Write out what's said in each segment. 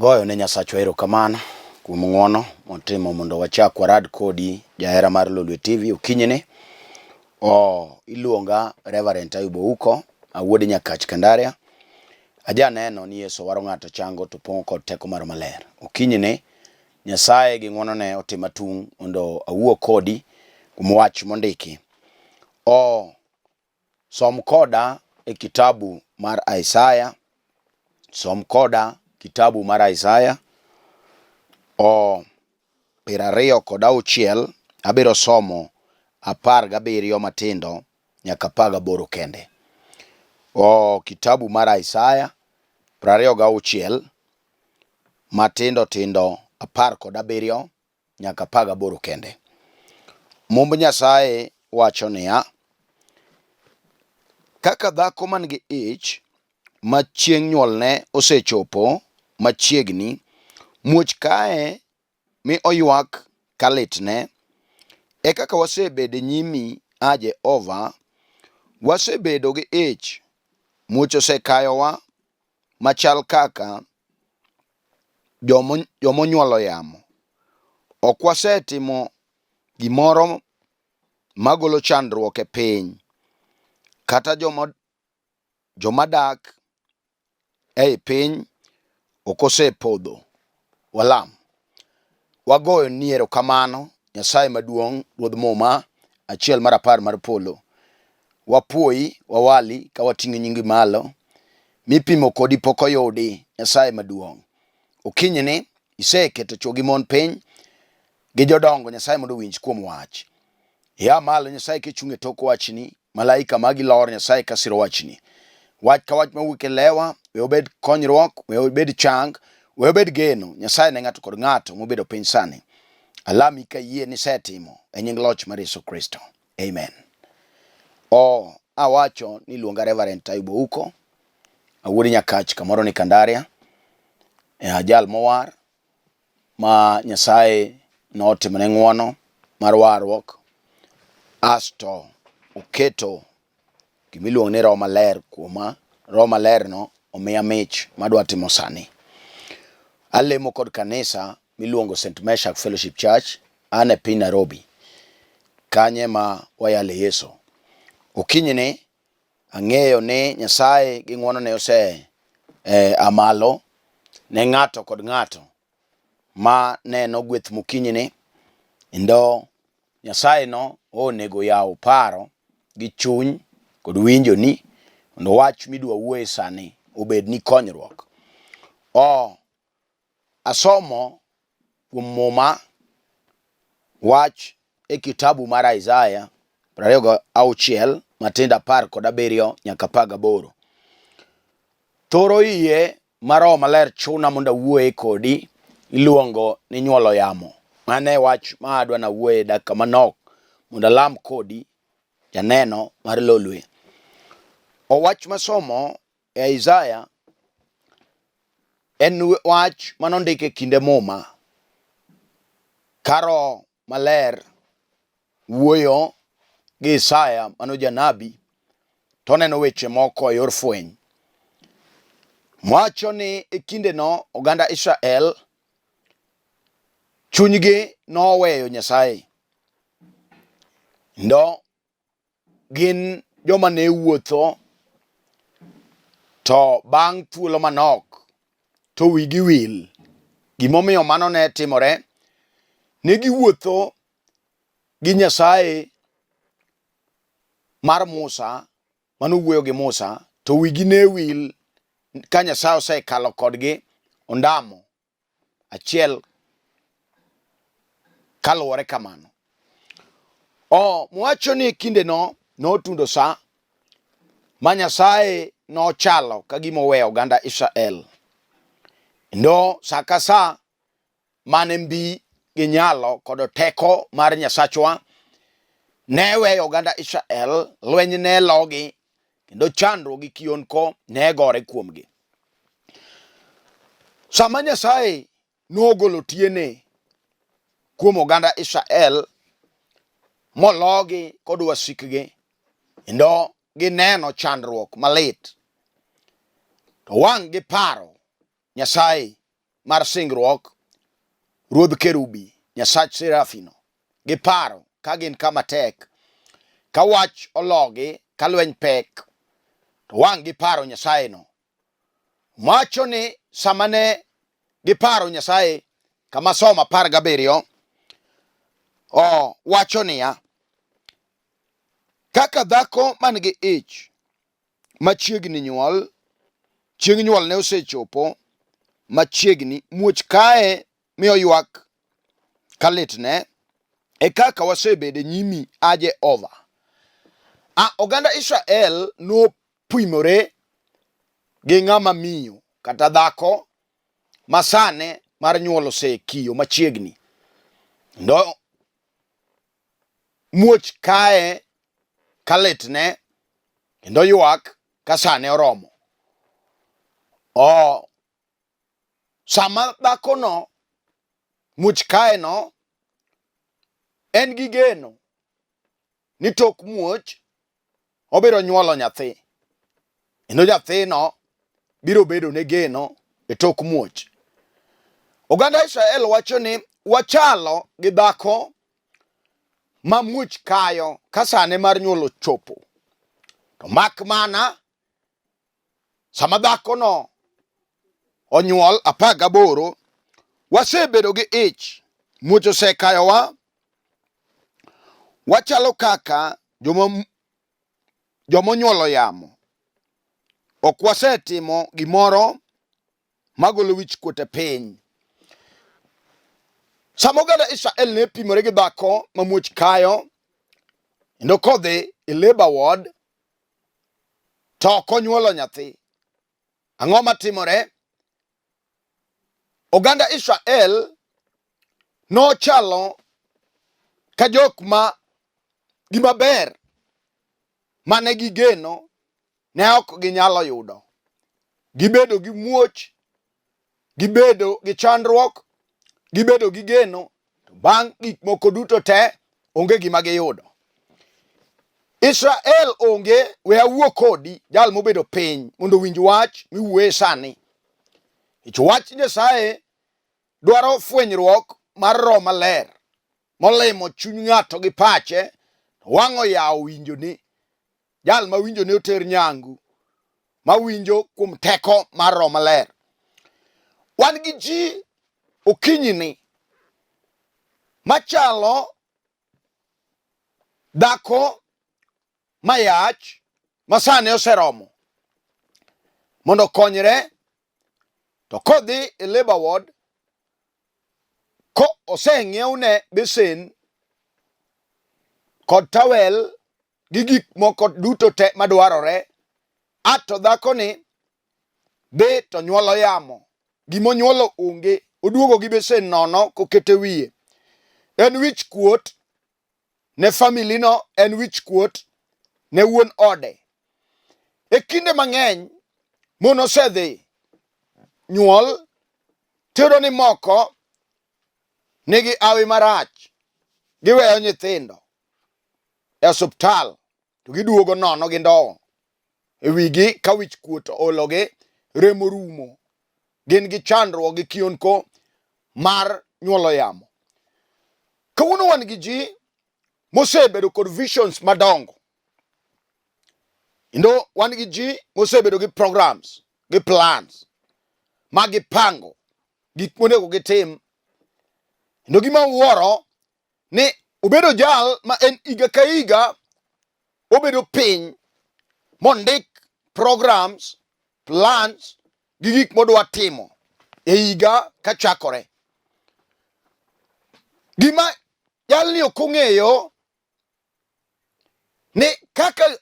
Agoyo ne Nyasachwa erokamano kuom ng'wono motimo mondo wachak warad kodi jahera mar Lolwe TV okinyini. O iluonga Reverend Ayub Ouko, awuod Nyakach Kandaria. Ajaneno ni Yesu waro ng'ato chango to pong'o kod teko mar maler. Okinyini Nyasaye gi ng'wonone otima tung' mondo awuo kodi kuom wach mondiki. O Som koda e kitabu mar Isaya. Som koda kitabu mar Isaya o 26 abiro somo 17 matindo nyaka 18 kende. O kitabu mar Isaya 26 matindo tindo 17 nyaka 18 kende. Mumb Nyasaye wacho niya, kaka dhako man gi ich ma chieng' nyuolne osechopo machiegni, muoch kaye mi oywak ka litne, e kaka wasebedo e nyimi, a Jehova, wasebedo gi ich, muoch osekayowa machal kaka jomonyuolo yamo. Ok wasetimo gimoro magolo chandruok e piny, kata joma dak ei piny ok osepodho. Walam. Wagoyoni erokamano Nyasaye maduong' Ruodh Muma achiel mar apar mar polo. Wapuoyi, wawali ka wating'o nyingi malo. Mipimo kodi pok oyudi Nyasaye maduong'. Okinyini iseketo chwo gi mon piny gi jodongo Nyasaye mondo owinj kuom wach. Ia malo Nyasaye kichung' e tok wachni Malaika magi lor Nyasaye ka siro wachni. Wach ka wach mawuok e lewa, we obed konyruok, we obed chang, we obed geno. Nyasaye ne ng'ato kod ng'ato mobedo piny sani. Alami ka yie ni isetimo e nying loch mar Yesu Kristo. Amen. O awacho ni luonga Reverend Taibo Uko, awuod Nyakach kamoro ni Kandaria, e ajal mowar ma Nyasaye notimone ng'wono mar warruok asto oketo gimiluongo ni Roho Maler kuoma. Roho Malerno omiya mich madwa timo sani. Alemo kod kanisa miluongo St. Meshak Fellowship Church, an e piny Nairobi. Kanye ma wayale Yesu. Okinyini ang'eyo ni Nyasaye gi ng'wonone ose eh, a malo ne ng'ato kod ng'ato ma neno gweth mokinyini kendo Nyasaye no onego yaw paro gi chuny kod winjoni mondo wach midwa wuoye sani obed ni konyruok. O asomo kuom Muma wach e kitabu mar Isaya 26 matindo 17 nyaka 18. Thoro iye ma Roho Maler chuna mondo awuoye kodi iluongo ni nyuolo yamo. Mano e wach ma adwa nawuoye dakika manok mondo alam kodi janeno mar Lolwe. Owach masomo e Isaya en wach manondik e kinde Muma ka Roho Maler wuoyo gi Isaya mano janabi to oneno weche moko e yor fweny. Wacho ni e kindeno oganda Israel chunygi noweyo Nyasaye. Ndo gin joma ne wuotho to bang' thuolo manok to wigi wil. Gimomiyo mano ne timore, ne giwuotho gi Nyasaye mar Musa mane owuoyo gi Musa to wigi ne wil ka Nyasaye osekalo kodgi ondamo achiel kaluwore kamano. O wacho ni kindeno notundo sa ma Nyasaye nochalo ka gima oweyo oganda Israel. Kendo sa ka sa mane mbi gi nyalo kod teko mar Nyasachwa ne weyo oganda Israel, lweny ne logi kendo chandruok gi kionko ne gore kuomgi. Sama Nyasaye nogolo tiyene kuom oganda Israel mologi kod wasikgi kendo gineno chandruok malit, to wang' gi paro Nyasaye. mar singruok, Ruodh Kerubi, Nyasach Serafino, giparo ka gin kama tek, ka wach ologi, ka lweny pek, to wang' giparo Nyasayeno. Wacho ni sama ne giparo Nyasaye, kama somo 17, o wacho niya, kaka dhako man gi ich machiegni nyuol, chieng' nyuolne osechopo machiegni, muoch kaye mi oywak ka litne, e kaka wasebedo e nyimi, a Jehova. A oganda Israel nopimore gi ng'ama miyo kata dhako ma sane mar nyuol osekiyo machiegni. Ndo muoch kaye ka litne kendo ywak ka sane oromo. O sama dhakono muoch kaeno en gi geno ni tok muoch obiro nyuolo nyathi kendo nyathino biro bedo ne geno e tok muoch. Oganda Israel wacho ni wachalo gi dhako ma muoch kayo ka sane mar nyuol ochopo. To mak mana sama dhakono onyuol 18, wasebedo gi ich, muoch osekayowa, wachalo kaka joma joma onyuolo yamo. Ok wasetimo gimoro magolo wichkuot e piny. Sama oganda Israel ne pimore gi dhako ma muoch kayo kendo kodhi e labor ward to ok onyuolo nyathi, ang'o matimore? Oganda Israel nochalo ka jok ma gima ber mane gigeno ne ok ginyalo yudo. Gibedo gi muoch, gibedo gi chandruok, gibedo gi geno, to bang' gik moko duto te onge gima giyudo. Israel onge, we awuo kodi, jal mobedo piny mondo owinj wach miwuoye sani. Nikech wach Nyasaye dwaro fwenyruok mar Roho Maler molimo chuny ng'ato gi pache, to wang' oyawo winjoni. Jal ma winjo ne oter nyangu, ma winjo kuom teko mar Roho Maler. Wan gi ji okinyini machalo dhako mayach ma sani oseromo mondo okonyre, to kodhi e labor ward ko oseng'iewne besen kod tawel gi gik moko duto te madwarore, a to dhakoni dhi to nyuolo yamo, gimonyuolo onge, oduogo gi besen nono kokete wiye. En wich kuot ne family no, en wich kuot ne wuon ode. E kinde mang'eny mon osedhi nyuol tiyudo ni moko nigi awi marach, giweyo nyithindo e osuptal to giduogo nono gi ndowo e wigi ka wich kuot oologi, remo rumo, gin gi chandruok gi kionko mar nyuolo yamo. Kawuono wan gi ji mosebedo kod visions madongo, kendo wan gi ji mosebedo gi programs gi plans ma gipango gik monego gitim, kendo gima wuoro ni obedo jal ma en higa ka higa obedo piny mondik programs, plans gi gik modwa timo e higa kachakore. Gima jalni ok ong'eyo ni kaka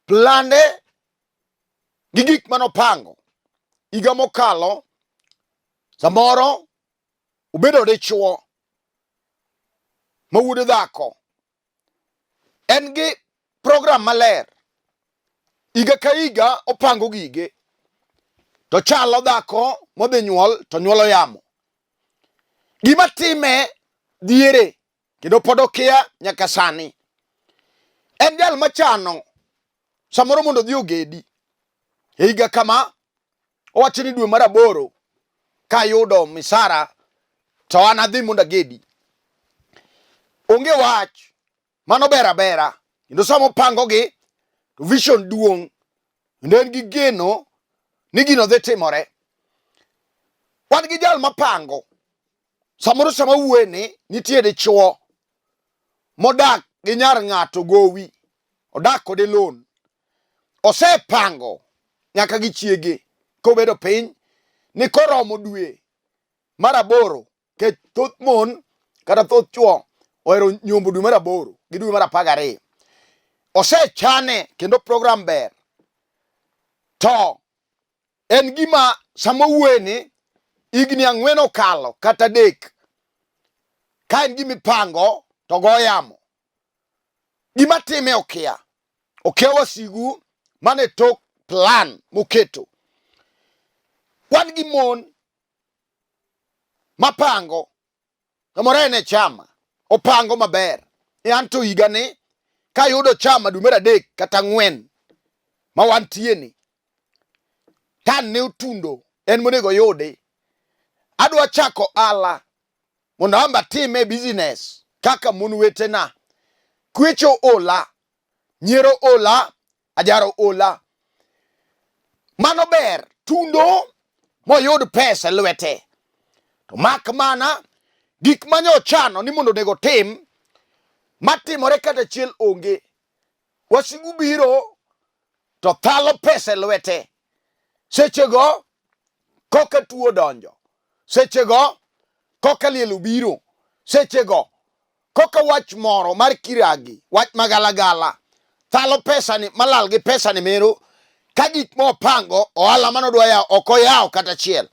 plande gi gik manopango higa mokalo samoro obedo dichwo ma wuod dhako en gi program maler higa ka higa opango gige to chalo dhako modhi nyuol to nyuolo yamo gima time diere kendo pod okia nyaka sani en jal machano samoro mondo odhi ogedi e higa kama owacho ni dwe mar aboro Kayudo misara to an adhi mondo agedi. Onge wach, mano ber abera. Kendo sama opangogi to vision duong', kendo en gi geno ni gino dhi timore. Wan gi jal mapango. Samoro sama wuoye ni nitie dichuo modak gi nyar ng'ato gowi, odak kode loan. Osepango nyaka gi chiege kobedo piny ni koromo dwe mar aboro, kech thoth mon kata thoth chwo ohero nyombo dwe mar aboro gi dwe mar 12. Osechane kendo program ber. To en gima sama owuoye ni higni 4 okalo kata 3, ka en gima ipango to go yamo. Gima time okia. Okia wasigu mane tok plan moketo. Wan gi mon mapango kamoro en e chama opango maber e an to higa ni kayudo chama dwe mar 3 kata 4 ma wantie ni tan ne otundo en monego oyudi. Adwa chako ala mondo amba atime business kaka mon wetena. Kwecho ola, nyiero ola, ajaro ola. Mano ber tundo moyud pesa e lwete. To mak mana gik mane ochano ni mondo onego otim matimore kata achiel onge. Wasigu biro to thalo pesa e lwete. Sechego koka tuo donjo. Sechego koka liel obiro. Sechego koka wach moro mar kiragi, wach magalagala, thalo pesa ni malal gi pesa ni mero ka gik mopango ohala mane odwa yawo ok oyawo kata achiel.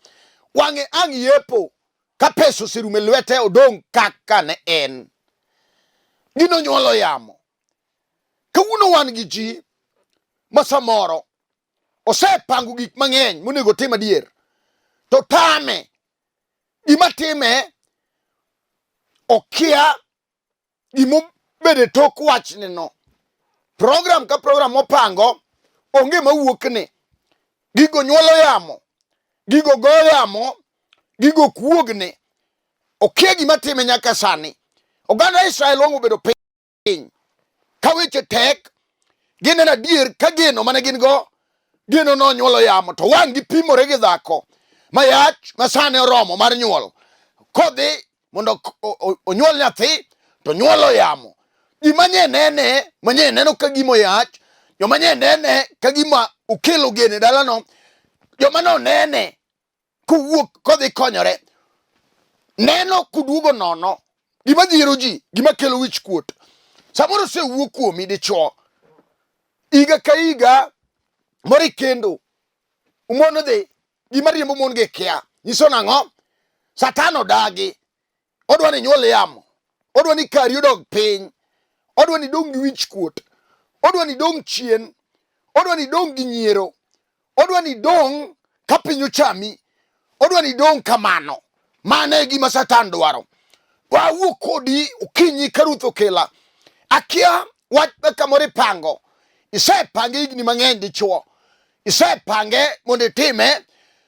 Wang'e ang' yepo ka pesa oserumo e lwete odong' kaka ne en. Gino nyuolo yamo. Kawuono wan gi ji ma samoro osepango gik mang'eny monego otim adier to tame. Gima time okia gimobedo e tok wachni no. Program ka program mopango onge mawuokne. Gigo nyuolo yamo, gigo go yamo, gigo kuogne. Okia gima time nyaka sani. Oganda Israel wang' obedo piny. Ka weche tek, gineno adier ka geno mane gin go, geno nonyuolo yamo, to wang' gipimore gi dhako mayach ma sane oromo mar nyuol. Kodhi mondo onyuol nyathi to nyuolo yamo. Ji manye nene, manye neno ka gima oyach, joma nye nene ka gima okelo geno e dalano, joma nonene kowuok kodhi konyore neno kuduogo nono. Gima dhiero ji, gima kelo wich kuot, samoro osewuo kuomi dichuo higa ka higa moro ikendo mon dhi, gima riembo mon gi kia nyiso nang'o? Satan odagi, odwa ni nyuol yamo, odwa ni kari odog piny, odwa ni dong' gi wich kuot, odwa ni dong' chien, odwa ni dong' gi nyiero, odwa ni dong' ka piny ochami, odwa ni dong' kamano. Mano e gima Satan dwaro. Wawuo kodi okinyi ka Ruth okela. Akia wach kamoro ipango. Isepange higni mang'eny dichuo. Isepange mondo itime,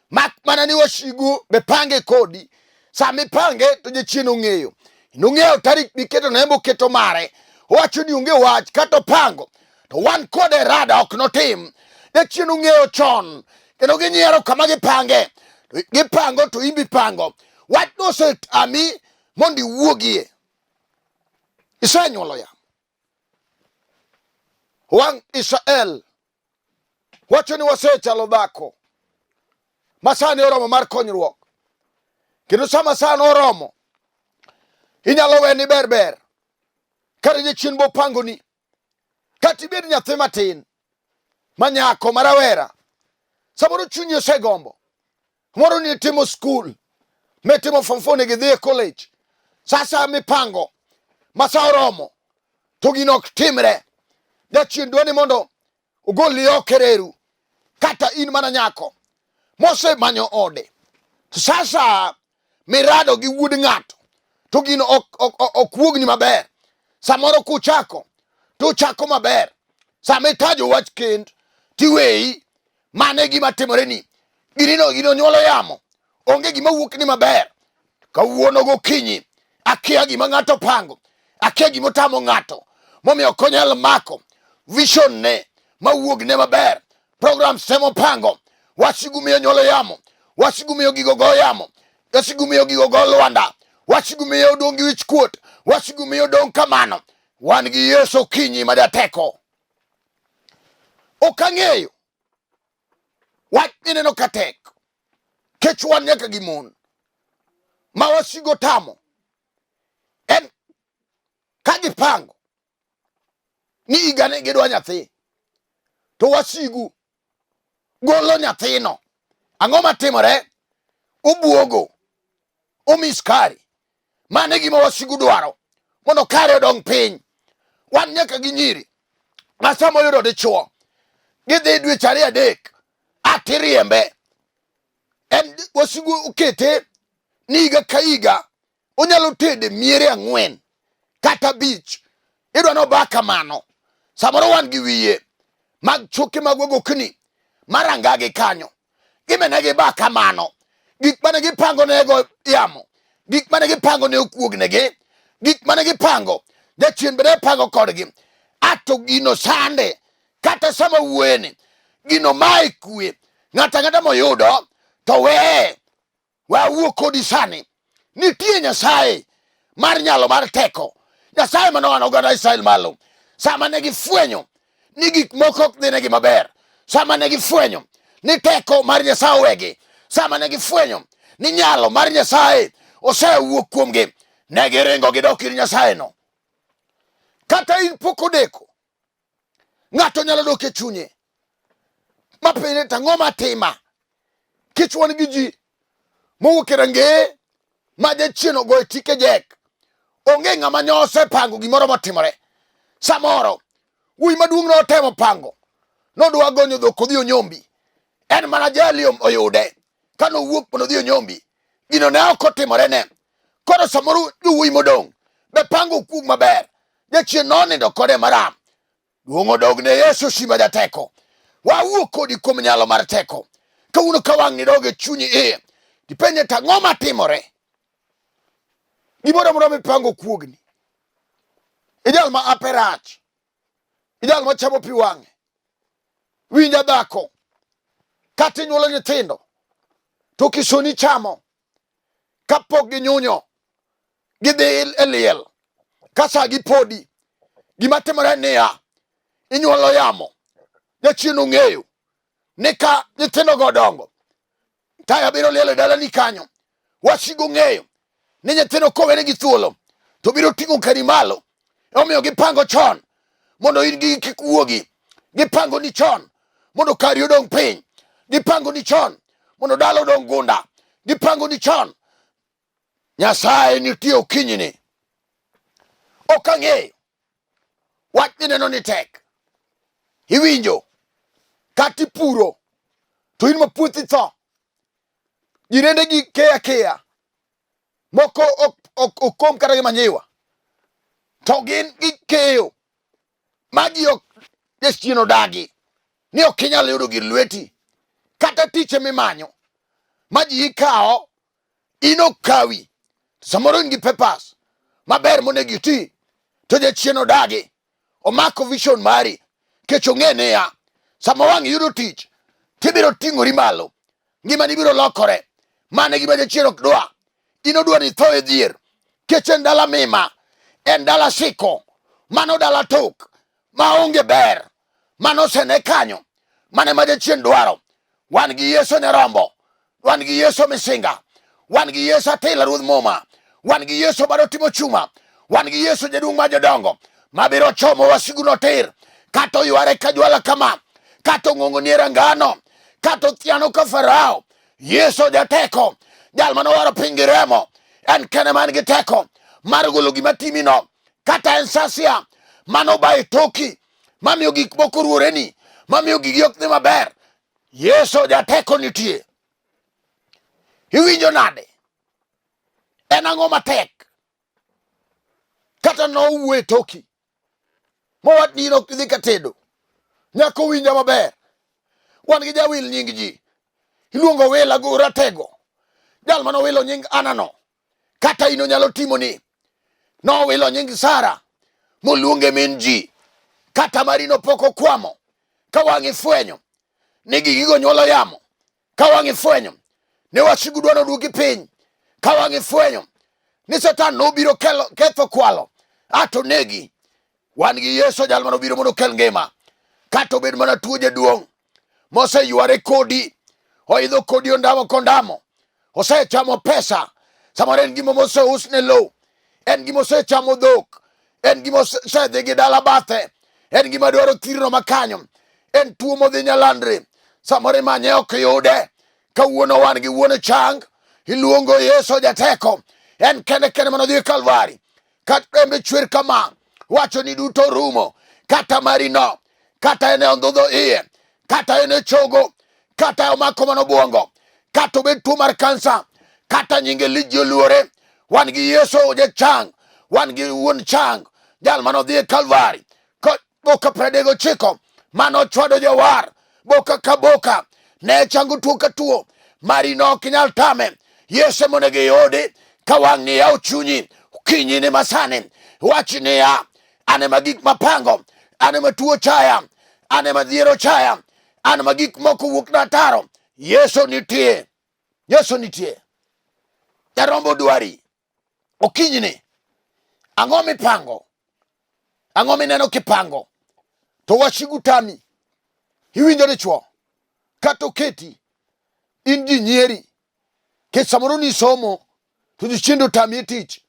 mak mana ni wasigu be pange kodi. Sama ipange to jachien ong'eyo. Nong'eyo tarik miketo ne moketo mare. Owacho ni onge wach kata opango. To wan kode rada ok notim. Jachien ong'eyo chon. Kendo ginyiero kama gipange. Gipango to imbi pango. Wach nosetami mondo iwuogie. Isenyuolo yamo. Wang' Israel wacho ni wasechalo dhako ma sani oromo mar konyruok, kendo sama sano oromo inyalo we ni ber ber kata jachien bopangoni, kata ibed nyathi matin ma nyako ma rawera, samoro chunyi osegombo moro ni itimo skul mitimo form 4 onego idhi e college, sasa mipango ma sa oromo to gino ok timre. Jachien dwa ni mondo ogoli oko e reru, kata in mana nyako mosemanyo ode, to sasa mirado gi wuod ng'ato to gino ok wuogni maber. Samoro kuchako to uchako maber, sama itajo wach kend tiweyi, mano e gima timore ni ginino gino nyuolo yamo. Onge gima wuok ni maber. Kawuono gokinyi akia gima ng'ato pango, akia gima otamo ng'ato momiyo ok onyal mako vision ne mawuog ne maber. Programs te mopango, wasigu miyo nyuolo yamo, wasigu miyo gigo go yamo, wasigu miyo gigo go lwanda, wasigu miyo odong' gi wich kuot, wasigu miyo odong' kamano. Wan gi Yesu okinyi ma jateko. Ok ang'eyo wach mineno ka tek kech wan nyaka gi mon ma wasigo tamo en ka gipango ni higani gidwa nyathi to wasigu golo nyathino ang'o matimore obuogo omiskari mano e gima wasigu dwaro mondo kare odong piny wan nyaka gi nyiri ma sama oyudo dichuo gidhi dweche ariyo adek atiriembe en wasigu okete ni higa ka higa onyalo tede miere ang'wen kata abich idwa noba kamano samoro wan gi wiye mag choke mag wagokni marangagi kanyo gimenegi ba kamano gik mane gipango nego yamo gik mane gipango ne okuognegi gik mane gipango jachien bende pango kodgi ato gino sande kata sama wuoyeni gino mae kwe ng'ato ang'ata moyudo to weye Wawuo kodi sani. Nitie Nyasaye mar nyalo mar teko. Nyasaye mane owano oganda Israel malo. Sama ne gifwenyo ni gik moko ok dhinegi maber. Sama ne gifwenyo ni teko mar Nyasaye owegi. Sama ne gifwenyo ni nyalo mar Nyasaye osewuok kuomgi, ne giringo gidok ir Nyasayeno. Kata in pok odeko, ng'ato nyalo dok e chunye mapenje to ang'o matima kech wan gi ji mowuok e rangeye ma jachien ogo e tike jek onge ng'ama nyo osepango gimoro motimore samoro wuoyi maduong' notemo pango nodwa gonyo dhok odhi onyombi en mana jali oyude ka nowuok mondo odhi onyombi gino ne ok otimore ne koro samoro jowuoyi modong' be pango kuog maber jachien nonindo kode maram duong' odog ne Yesu simba jateko wawuo kodi kuom nyalo mar teko kawuono ka wang'ni dog e chunyi iye dipenje to ang'o matimore gimoro amora mipango kuogni ijal ma ape rach ijal ma chamo pi wang'e winja dhako kata inyuolo nyithindo to kisoni chamo kapok ginyunyo gidhi e liel ka sa gi podi gima timore niya inyuolo yamo jachien ong'eyo ni ka nyithindogo odongo taya biro liel e dalani kanyo wasigu ong'eyo ni nyithindo kowenegi thuolo to biro ting'o kari malo omiyo gipango chon mondo in gi kik wuogi gipango ni chon mondo kari odong' piny gipango ni chon mondo dala odong' gunda gipango ni chon Nyasaye nitie okinyini. Ok ang'eyo wach mineno ni tek. Iwinjo kata ipuro to in ma puothi tho. Jirende gi keya keya moko ok okom kata gi manyiwa to gin gikeyo magi ok jachien odagi ni ok inyal yudo gir lweti kata tich emimanyo ma ji ikawo in ok kawi samoro in gi papers maber monego iti to jachien odagi omako vision mari kech ong'e niya sama wang' iyudo tich tibiro ting'ori malo ngimani biro lokore mano e gima jachien ok dwa in odwa ni itho e dhier kech en dala mima en dala siko mano dala tok maonge ber mano osene kanyo mano ema jachien dwaro wan gi Yesu Nyarombo, wan gi Yesu Misinga, wan gi Yesu Atila Ruodh Muma, wan gi Yesu bado timo chuma, wan gi Yesu jaduong' ma jodongo mabiro chomo wasiguno tir, kata oyware ka jwala kama, kata ong'ong'o nie rangano, kata othiano ka Farao. Yesu jateko, jal mane owaro piny gi remo, en kende man gi teko mar golo gima timino, kata en sasia mane obayo toki mamiyo gik moko ruoreni mamiyo gigi ok dhi maber yesu jateko nitie iwinjo nade en ang'o matek kata nowuo e toki mowach ni in ok idhi ka tedo nyako winja maber wan gi jawil nying ji iluongo wila go ratego. Jal mane owilo nying Anano, kata in onyalo timoni. Nowilo nying Sara moluonge min ji, kata marino pok okwamo. Ka wang' ifwenyo ni gigigo nyuolo yamo, ka wang' ifwenyo ni wasigu dwaro duoki piny, ka wang' ifwenyo ni Satan nobiro ketho kwalo ato negi. Wan gi Yesu jal mane obiro mondo okel ngima, kata obed mana tuo jaduong' moseyware kodi, oidho kodi ondamo kondamo, osechamo pesa, samoro en gima moseusne lowo, en gima osechamo dhok, en gima osedhi gi dala bathe, en gima dwaro thirno makanyo, en tuo modhi nyalandre, samoro imanye ok yude. Kawuono wan gi wuon chang, iluongo Yesu jateko, en kende kende manodhi e Kalvari. Kata rembe chwer kama, wacho ni duto rumo, kata marino, kata en e ondhudho iye, kata en e chogo, kata omako mana obwongo, kata obed tuo mar kansa, kata nyinge lich ji oluore. Wan gi Yesu jachang, wan gi wuon chang, jal mane odhi e Kalvari boka 39 mane ochwado jowar boka ka boka ne chango tuo ka tuo mari no ok inyal tame. Yesu ema onego iyudi ka wang'ni yaw chunyi okinyi ni masani wach niya, an ema gik mapango, an ema tuo chaya, an ema dhier ochaya, an ema gik moko wuok na ataro. Yesu nitie, Yesu nitie. Jarombo dwari okinyni. Ang'o mipango? Ang'o mineno kipango? To wasigu tami. Iwinjo dichwo kata oketi in ji nyieri nikech samoro nisomo to jochiende otami e tich.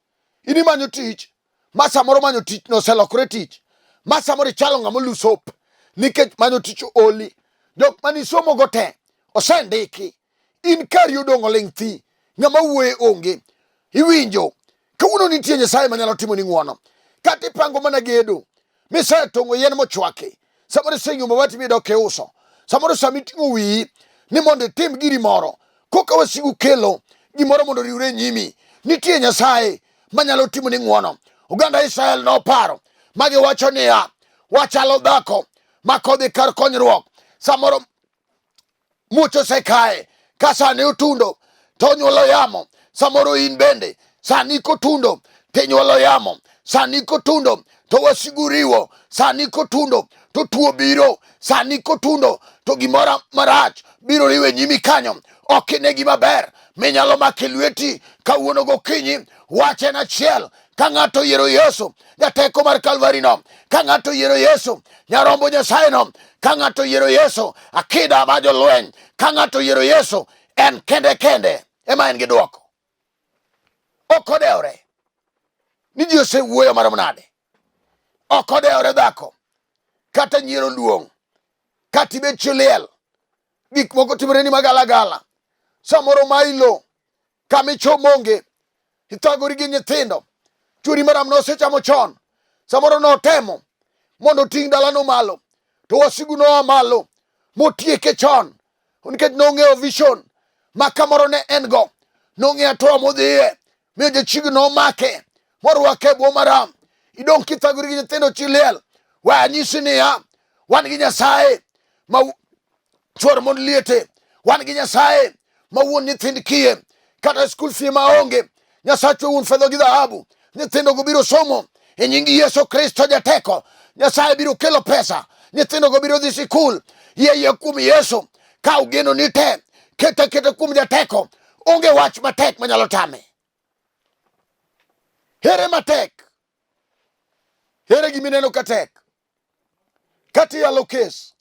In imanyo tich ma samoro manyo tich no oselokore tich ma samoro ichalo ng'ama lose hope nikech manyo tich oli. Jok mane isomogo te osendiki, in kari odong' oling' thi, ng'ama wuoye onge. Iwinjo kawuono nitie Nyasaye manyalo timoni ng'wono. Kata ipango mana gedo misetong'o yien mochwaki, samoro iseng'iewo mabati midok iuso, samoro sama iting'o wiyi ni mondo itim giri moro, koka wasigu kelo gimoro mondo oriwre e nyimi, nitie Nyasaye manyalo timoni ng'wono. Oganda Israel noparo ma giwacho niya, wachalo dhako ma kodhi kar konyruok, samoro muoch osekaye ka sani otundo to onyuolo yamo. Samoro in bende sani kotundo to inyuolo yamo, sani kotundo to wasigu riwo, sani kotundo to tuo biro, sani kotundo to gimoro marach biro riwo e nyimi kanyo. Ok ine gima ber minyalo mako e lweti kawuono gokinyi. Wach en achiel, ka ng'ato oyiero Yesu jateko mar Kalvari no, ka ng'ato oyiero Yesu nyarombo Nyasaye no, ka ng'ato oyiero Yesu akida ma jolweny, ka ng'ato oyiero Yesu en kende kende ema en gi dwoko. Ok odewore ni ji osewuoyo marom nade, ok odewore dhako kata nyiero duong', kata ibed chi liel, gik moko timoreni magalagala, samoro mailo kama ichom onge, ithagori gi nyithindo, chwori maram nosechamo chon, samoro notemo mondo oting' dalano malo, to wasigu noa malo motieke chon, nikech nong'eyo vision ma kamoro ne en go, nong'eyo atoa modhiye, miyo jachigi nomake morwake e bwo maram. Idong' kithagori gi nyithindo chi liel. We anyisi niya, wan gi Nyasaye ma chwor mond liete, wan gi Nyasaye ma wuon nyithind kiye, kata skul fee ma onge, Nyasachwa wuon fedha gi dhahabu, nyithindogo biro somo e nying Yesu Kristo jateko. Nyasaye biro kelo pesa, nyithindogo biro dhi sikul. Yie yie kuom Yesu, kaw geno ni te, keta keta kuom jateko, onge wach matek manyalo tame. Here matek, here gimineno ka tek, kata iyalo kes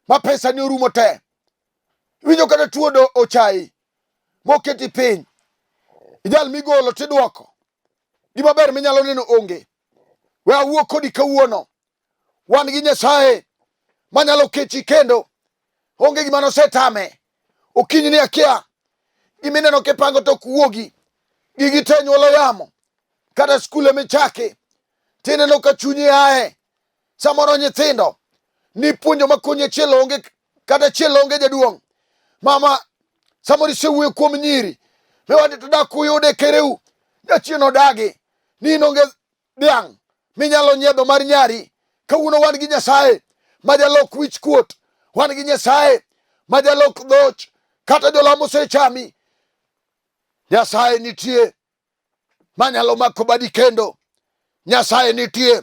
ma pesa ni orumo te, iwinjo kata tuo do ochayi moketi piny, ijal migolo tidwoko, gima ber minyalo neno onge. We awuo kodi kawuono, wan gi Nyasaye manyalo kechi kendo onge gima nosetame. Okinyi ni akia gimineno kipango to ok wuogi, gigi te nyuolo yamo, kata skul emichake tineno ka chunyi aye. Samoro nyithindo nipuonjo makonyi achiel onge, kata achiel onge jaduong'. Mama, samoro isewuoyo kuom nyiri miwacho to dak uyude kereu, jachien odagi ni in onge dhiang' minyalo nyiedho mar nyari. Kawuono wan gi Nyasaye ma jalok wich kuot, wan gi Nyasaye ma jalok dhoch, kata jolamo osechami. Nyasaye nitie manyalo mako badi kendo. Nyasaye nitie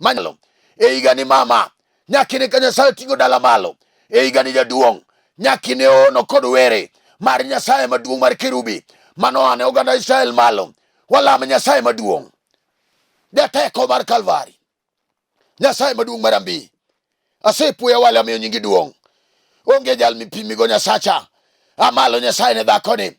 manyalo. E higani mama, nyakine ka Nyasaye ting'o dala malo. E higani jaduong', nyakine ono kod were mar Nyasaye maduong' mar kerubi manoa ne oganda Israel malo. Walam Nyasaye maduong', jateko mar Kalvari. Nyasaye maduong' mar ambi, asepuoya wale amiyo nyingi duong'. Onge jal mipimigo Nyasacha. Amalo Nyasaye ne dhakoni,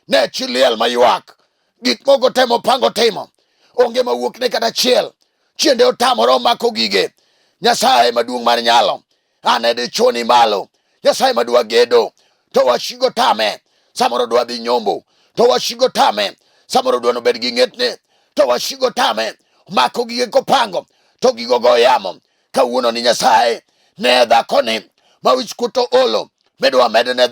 ne chi liel maywak, gik moko temo pango timo, onge mawuok ne kata achiel. Chiende otamore omako gige. Nyasaye maduong' mar nyalo, an e dichwo ni malo. Nyasaye madwa gedo to wasigo tame, samoro dwa dhi nyombo to wasigo tame, samoro dwa nobed gi ng'etne to wasigo tame, mako gige kopango to gigo go yamo. Kawuono ni Nyasaye ne dhakoni ma wich kuto olo midwa medne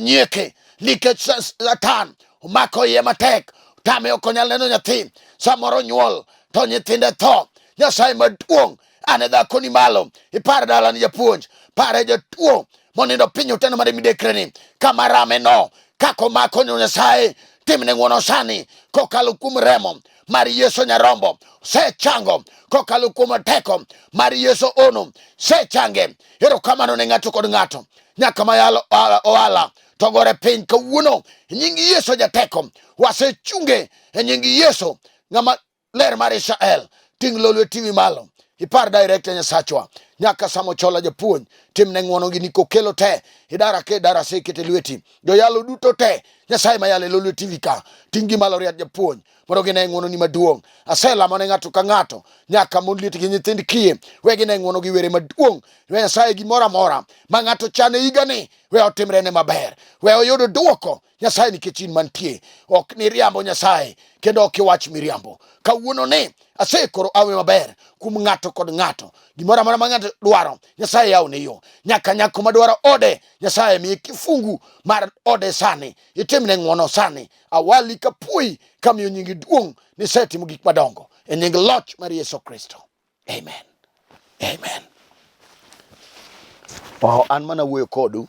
nyieke nikech Satan omako iye matek, tame ok onyal neno nyathi, samoro nyuol to nyithinde tho. Nyasaye maduong' ane dhakoni malo, ipar dalani japuonj, pare jatuo monindo piny otieno mar midekreni kama rame no kako mako Nyasaye timne ng'wono sani kokalo kuom remo mar Yesu Nyarombo sechango kokalo kuom teko mar Yesu ono sechange. Erokamano ne ng'ato kod ng'ato nyaka mayalo ohala to gore piny kawuono e nying Yesu jateko wasechunge e nying Yesu ng'ama ler mar Israel ting' lolwe ting'i malo ipar director Nyasachwa nyaka samo chola japuonj timne ng'wono gi niko kelo te idara ke idara se kete lweti joyalo duto te Nyasaye mayalo e lolwe TV ka ting' gi malo riat japuonj mondo gine ng'wono ni maduong' aselamo ne ng'ato ka ng'ato nyaka mon liet gi nyithind kiye we gine ng'wono gi were maduong' we Nyasaye gimoro amora ma ng'ato chano e higani we otimrene maber we oyud duoko Nyasaye nikech in mantie ok niriambo Nyasaye kendo ok iwach miriambo. Kawuono ni asekoro awe maber kuom ng'ato kod ng'ato. Gimoro amora ma ng'ato dwaro Nyasaye yawne yo. Nyaka nyako madwaro ode Nyasaye miye kifungu mar ode sani. Itimne ng'wono sani. Awali kapuoyi kamiyo nyingi duong' nisetimo gik madongo e nying loch mar Yesu Kristo. Amen. Amen. Oh, an mana wuoyo kodu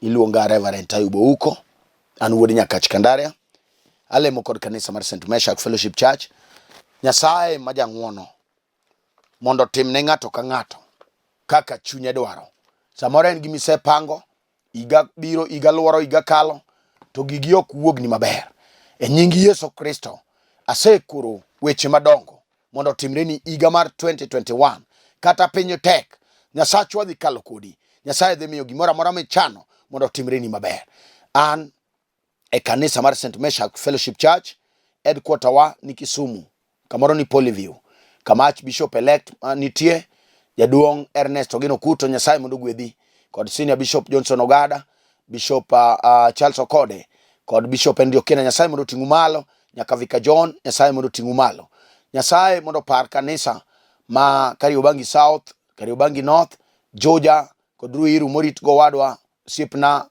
iluonga Reverend Ayub Ouko, an wuod Nyakach Kandaria, alemo kod kanisa mar St. Meshak Fellowship Church. Nyasaye ma jang'wono mondo otim ne ng'ato ka ng'ato kaka chunye dwaro. Samoro en gima isepango, higa biro, higa luoro, higa kalo, to gigi ok wuogni maber. E nying Yesu Kristo, asekoro weche madongo mondo otimreni higa mar 2021. Kata piny tek, Nyasachwa dhi kalo kodi. Nyasaye dhi miyo gimoro amora michano mondo otimreni maber. An e kanisa mar St. Meshak Fellowship Church, headquarter wa ni Kisumu, kamoro ni Polyview, kama Archbishop elect nitie, jaduong' Ernest Ogino Okuto, Nyasaye mondo ogwedhi, kod Senior Bishop Johnson Ogada, Bishop Charles Okode, kod Bishop Henry Okena, Nyasaye mondo oting'u malo, nyaka Vika John, Nyasaye mondo oting'u malo. Nyasaye mondo opar kanisa ma Kariobangi South, Kariobangi North, Juja kod Ruiru morit gowadwa osiepna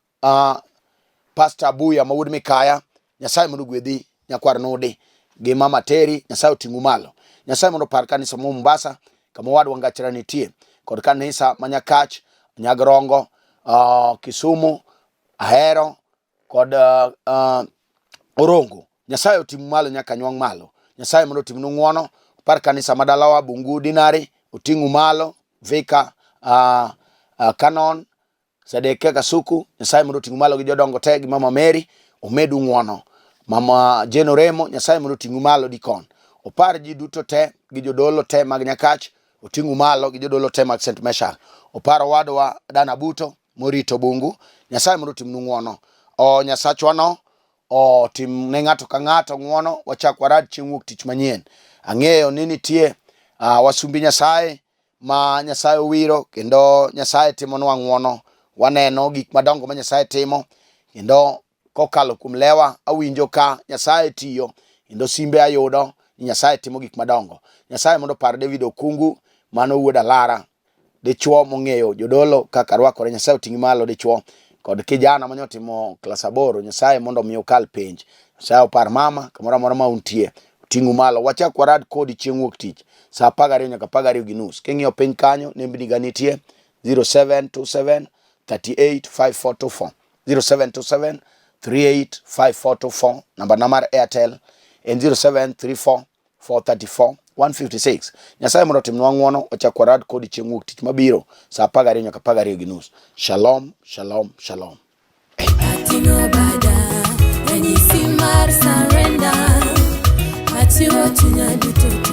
Pastor Abuya ma wuod Mikaya, Nyasaye mondo ogwedhi nyakwar Nudi gi Mama Terry, Nyasaye oting'u malo. Nyasaye mondo opar kanisa ma Mombasa kama owadwa Ngachra nitie kod kanisa ma Nyakach, Nyagrongo, Kisumu, Ahero kod Orongo. Nyasaye oting'u malo nyaka nywang' malo. Nyasaye mondo otimnu ng'wono. Opar kanisa ma dalawa Bungu Dinari, oting'u malo, Vika, Canon, Sedekia Kasuku, Nyasaye mondo oting'u malo gi jodongo te gi Mama Mary, omedu ng'wono. Mama Jane Oremo, Nyasaye mondo oting'u malo dikon. Opar ji duto te gi jodolo te mag Nyakach, oting'u malo gi jodolo te mag St. Meshak. Opar owadwa Dana Buto morito Bungu, Nyasaye mondo otimnu ng'wono. O Nyasachwa no otim ne ng'ato ka ng'ato ng'wono, wachak warad chieng' wuok tich manyien. Ang'eyo ni nitie wasumbi Nyasaye ma Nyasaye owiro kendo Nyasaye timonwa ng'wono. Waneno gik madongo ma Nyasaye timo kendo kokalo kuom lewa awinjo ka Nyasaye tiyo kendo simbe ayudo ni Nyasaye timo gik madongo. Nyasaye mondo opar David Okungu mano wuod Alara dichuo mong'eyo jodolo kaka rwakore. Nyasaye oting'i malo dichuo kod kijana mane otimo klas 8. Nyasaye mondo omi okal penj. Nyasaye opar mama kamoro amora ma untie oting'u malo. Wachak warad kodi chieng' wuok tich saa 12 nyaka 12:30. King'iyo piny kanyo nembni ga nitie 0727 38 5424 0727 385424 namba na mar Airtel en 0734 434 156. Nyasaye mondo otimnwa ng'wono, ochak warad kodi chieng' wuok tich mabiro saa 12 nyaka 12:30. Shalom, shalom, shalom. Ating'o bada, ranyisi mar surrender. Achiwo chunya duto.